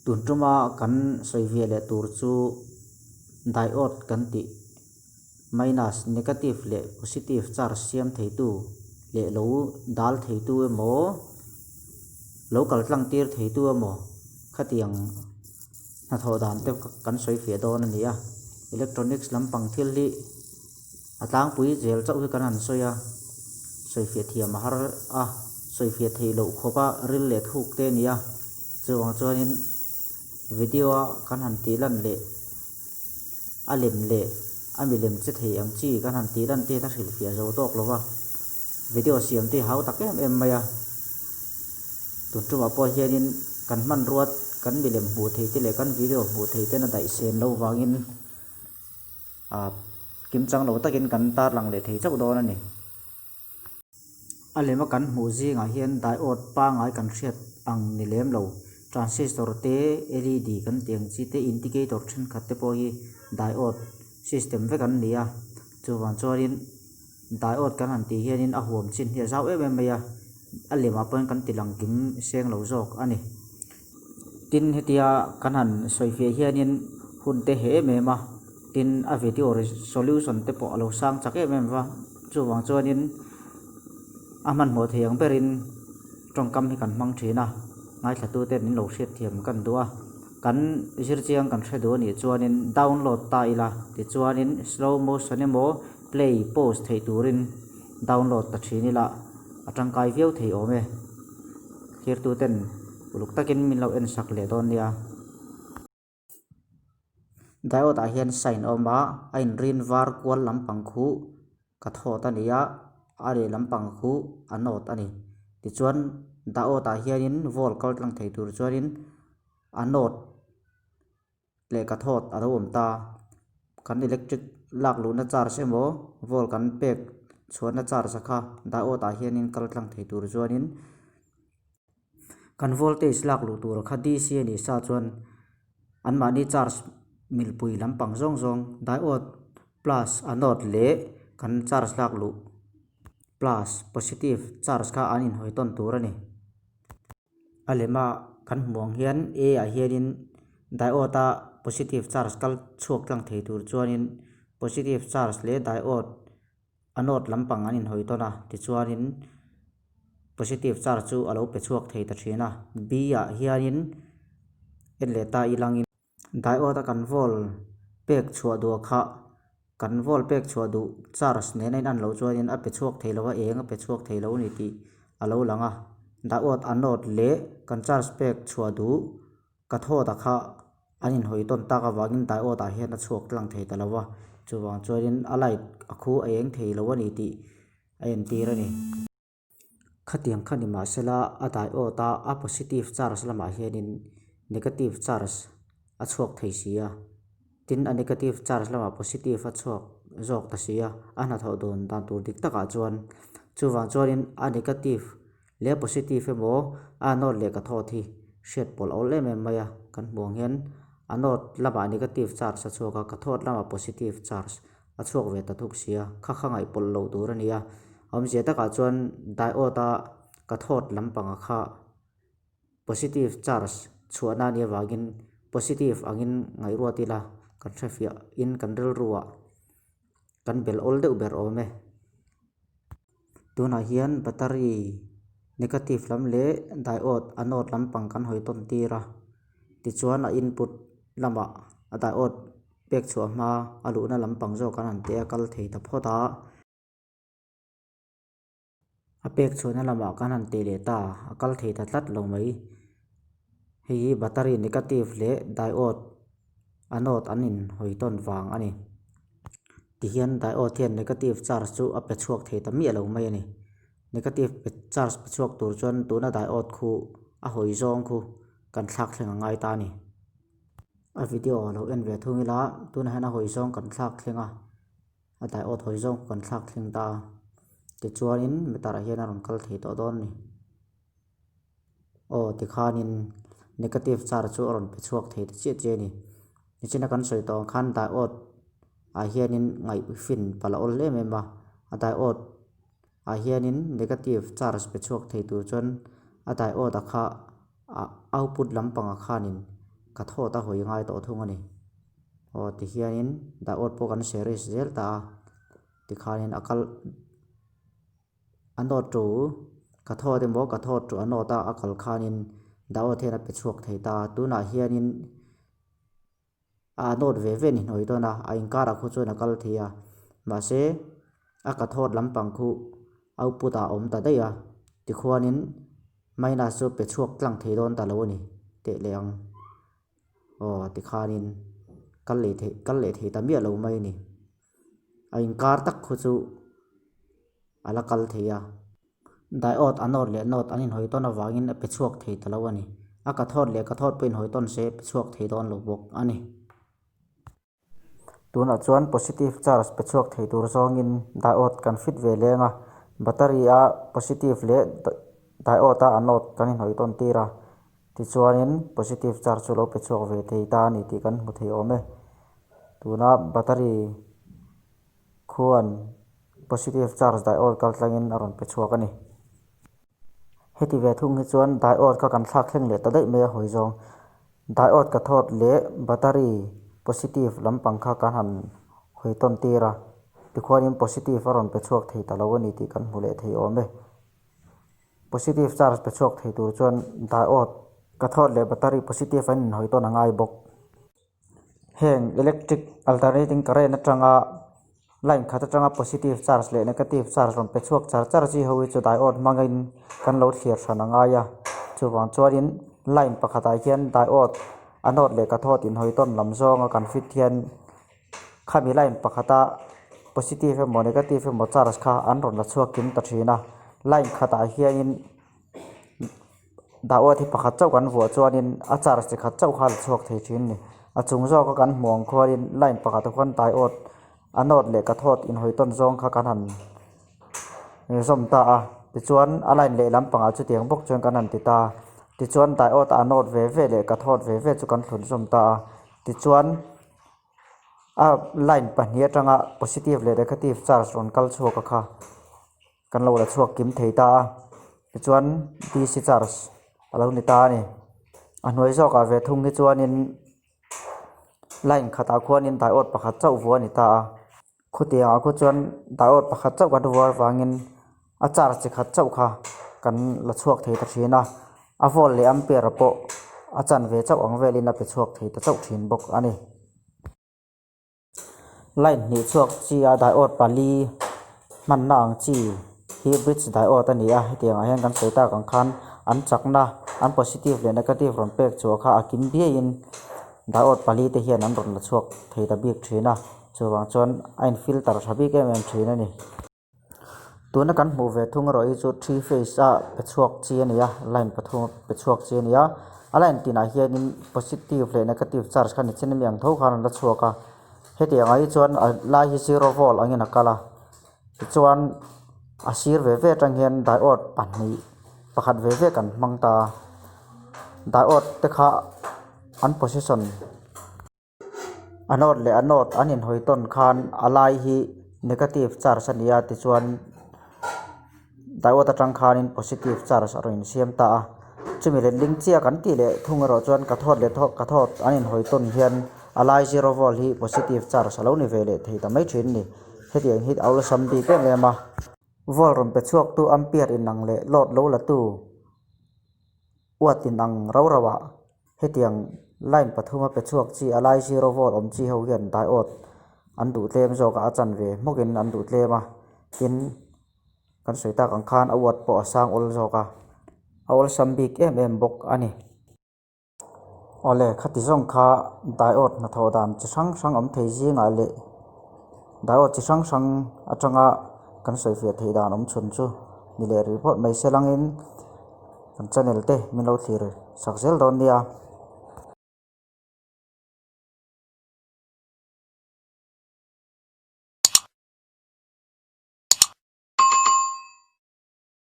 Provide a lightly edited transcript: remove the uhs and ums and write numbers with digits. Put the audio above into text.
Tun tuma kan sawi ve leh tur chu diode kan tih minus, negative leh positive charge siam theitu leh lo dal theitu emaw lo kal tlang tir theitu emaw khatiang hnathawh dan te kan sawi fiah dawn a ni a. Electronics lampang thil hi a tlangpui zel chauh hi kan han sawi a, sawifiah thiam a har a, sawifiah theih loh khawp a ril leh thuk te a ni a, chuvang chuanin video a kan han tih lan leh a lem leh a milem che thei ang chi kan han tih lan te hian a hrilhfiah zo tawk lo va, video siam te hi hau tak em em mai a, tun tumah pawh hianin kan hmanrua kan milem hmuh theih te leh kan video hmuh theih ten a daih sen loh vangin. Ah kimchang lo takin kan tarlang leh thei chauh dawn a ni. A lema kan hmuh zingah hian diode pangai kan hriat ang ni lem lo. Transistor te, LED kan tih ang chi te, indicator thenkhat te pawh hi diode system vek an ni a. Chuvang chuanin diode kan han tih hianin a huam chin hi a zau em em mai a, a lemah pawhin kan ti lang kim seng lo zawk a ni. Tin hetia kan han sawi fiah hianin hun te he em em a, tin a video resolution te pawh a lo sang chak em em va, chuvang chuanin a hmanhmawh thei ang berin tawngkam hi kan hmang thin a, ngaithlatute min lo hriatthiam kan duh a, kan zirchiang kan hre duh a nih chuanin download ta ila tichuanin slow motion emaw play pause theih turin download ta thin ila a tangkai viau thei awm e. Thirtuten uluk takin min lo en sak leh dawn nia. Diode ah hian sign a awm a, a inrin var kual lampang khu ka thawt a ni a, a leh lampang khu a nawt a ni. Tichuan diode ah hianin volt kal tlang thei tur chuanin a nawt leh ka thawt a lo awm ta. Kan electric lak luhna charge emaw volt kan pek chhuahna charge a kha diode ah hianin kal tlang thei tur chuanin kan voltage lak luh tur kha D_C a nih sa chuan anmahni charge milpui lampang zawng zawng diode plus anode leh kan charge lak luh plus positive charge kha an inhawi tawn tur a ni. A lema kan hmuh ang hian A ah hianin diode a positive charge kal chhuak tlang thei tur chuanin positive charge leh diode anode lampang an inhawi tawn a tichuanin positive charge chu a lo pe chhuak thei ta thin a B ah hianin en leh ta ilangin. Diode a kan volt pek chhuah duh kha kan volt pek chhuah duh charge nena in an loh chuanin a pe chhuak thei lo a eng a pe chhuak thei lo a ni tih a lo lang a diode anode leh kan charge pek chhuah duh cathode a kha an inhawi tawn tak avangin diode ah hian a chhuak tlang thei ta lo va chuvang chuanin a light a khu a eng thei lo a ni tih a entir a ni. Khatiang kha ni mahsela a diode a a positive charge lamah hianin negative charge a chhuak thei si a, tin a negative charge lamah positive a chhuak zawk ta si a, a hnathawh dawn dan tur dik takah chuan chuvang chuanin a negative leh positive emaw a anode leh cathode hi hriat pawlh a awl em em mai a, kan hmuh ang hian anode lamah negative charge a chhuak a cathode lamah positive charge. A chhuak ve ta thuk sia, kha kha ngaih pawlh loh tur a ni a, awmzia takah chuan diode a cathode lampanga kha positive charge chhuahna a nih avangin positive angin ngaihruat ila kan hrefiah in kan rilruah kan bel awl deuh ber awm e. Tunah hian battery negative lam leh diode anode lampang kan hawi tawn tir a tichuan a input lamah a diode pek chhuah hma a luhna lampang zawk an han teh a kal thei ta phawt a. A pek chhuahna lamah kan han teh leh ta a kal thei ta tlat lo mai. Hei hi battery negative leh diode anode an inhawi tawn vang a ni. Tihian diode hian negative charge chu a pe chhuak thei ta miah lo mai a ni. Negative charge pe chhuak tur chuan tuna diode khu a hawi zawng khu kan thlak thleng a ngai ta a ni. A video a lo en ve thung ila tunah hian a hawi zawng kan thlak thleng a a diode hawi zawng kan thlak thleng ta a tichuanin meter ah hian a rawn kal thei tawh dawn a ni. Aw tikhanin negative charge chu a rawn pe chhuak thei ta chiah chiah a ni. Nichina kan sawi tawh ang khan diode ah hianin ngaihfin palh a awl em em a a diode ah hianin negative charge pe chhuak thei tur chuan a diode a kha ah output lampangah khanin. Cathode a hawi ngai tawh thung a ni. Aw tihianin diode pawh kan series zel ta a tikhanin a kal anode to cathode emaw cathode to anode a a kal khanin diode hian a pe chhuak thei ta a tunah hianin a anode ve ve a ni hnuai dawn a a inkarah khu chuan a kal thei a mahse a cathode lampang khu output ah a awm ta daih a tikhuanin minus chu pe chhuak tlang thei dawn ta lo a ni teh leh ang. Aw tikhanin kal leh theih kal leh thei ta miah lo mai a ni. A inkar tak khu chu a la kal thei a. Diode anode leh node an inhawi tawn avangin a pe chhuak thei ta lo a ni. A cathode leh cathode pawh inhawi tawn se pe chhuak thei dawn lo bawk a ni. Tunah chuan positive charge pe chhuak thei tur zawngin diode kan fit ve leng a, battery a positive leh diode a anode kan inhawi tawn tir a, tichuanin positive charge chu lo pe chhuak ve thei ta a ni tih kan hmu thei awm e. Tuna battery khuan positive charge diode kal tlangin a rawn pe chhuak a ni. Heti ve thung hi chuan diode kha kan thlak thleng leh ta daih mai a hawi zawng. Diode cathode leh battery positive lampang kha kan han hawi tawn tir a, tikhuanin positive a rawn pe chhuak thei ta lo a ni tih kan hmu leh thei awm e. Positive charge pe chhuak thei tur chuan diode cathode leh battery positive an inhawi tawn a ngai bawk. Heng electric alternating current atanga line khat atanga positive charge leh negative charge rawn pe chhuak char char chi ho hi chu diode hmangin kan lo thlir hran a ngai a chuvang chuanin line pakhatah hian diode anode leh cathode inhawi tawn lam zawnga kan fit hian khami line pakhata positive emaw negative emaw charge kha an rawn la chhuak kim ta thin a line khatah hianin. Dawt hi pakhat chauh kan vuah chuanin a charge chi khat chauh kha a la chhuak thei thin a ni. A chung zawka kan hmuh ang khuanin line pakhat ah khuan diode anode leh cathode inhawi tawn zawng kha kan han zawm ta a tichuan a line lehlam pangah chutiang bawk chuan kan han ti ta a tichuan diode anode ve ve leh cathode ve ve chu kan thlun zawm ta a tichuan a line pahnih atanga positive leh negative charge rawn kal chhuak a kha. Kan lo la chhuak kim thei ta a, tichuan dc charge a lo ni ta a ni. A hnuai zawkah ve thung hi chuanin line khatah khuanin diode pakhat chauh vuah a ni ta a, khutiangah khu chuan diode pakhat chauh kan vuah avangin a charge chi khat chauh kha kan la chhuak thei ta thin a, a volt leh ampere pawh a chanve chauh ang velin a pe chhuak thei ta chauh thin bawk a ni. Line hnih chhuak chi a diode pali hmanna ang chi hi bridge diode a ni a hetiang ah hian kan sawi tak ang khan an chakna an positive leh negative rawn pek chhuah kha a kim biaiin diode pali te hian an rawn la chhuak thei ta bik thin a chuvang chuan a in filter tha bik em em thin a ni. Tuna kan hmuh ve thung erawh hi chu three phase a pe chhuak chi a ni a line pathum a pe chhuak chi a ni a a line tinah hianin positive leh negative charge kha ni chin ami ang tho khan an la chhuak a hetiang ah hi chuan a lai hi zero volt angin a kal a tichuan a sir ve ve atang hian diode pahnih pakhat ve ve kan hmang ta a diode te kha an position. Anode leh anode an inhawi tawn khan a lai hi negative charge a ni a tichuan diode atang khanin positive charge a rawn insiam ta a chumi letling chiah kan tih leh thung erawh chuan cathode leh cathode an inhawi tawn hian a lai zero volt hi positive charge a lo ni ve leh thei ta mai thin a ni hetiang hi a awlsam bik em em a volt rawn pe chhuak tu ampere inang leh load lo la tu uat inang rau rau ah. Hetiang line pathuma pe chhuak chi a lai zero volt awm chi ho hian diode an duh tlem zawk a a chanve hmawkin an duh tlem a tin kan sawi tak ang khan a watt pawh a sang awl zawk a a awlsam bik em em bawk a ni. Awle khati zawng kha diode hnathawh dan chi hrang hrang awm thei zingah leh diode chi hrang hrang atanga kan sawifiah theih dan awm chhun chu ni leh rih phawt mai se langin. Kan channel te min lo thlir sak zel dawn nia.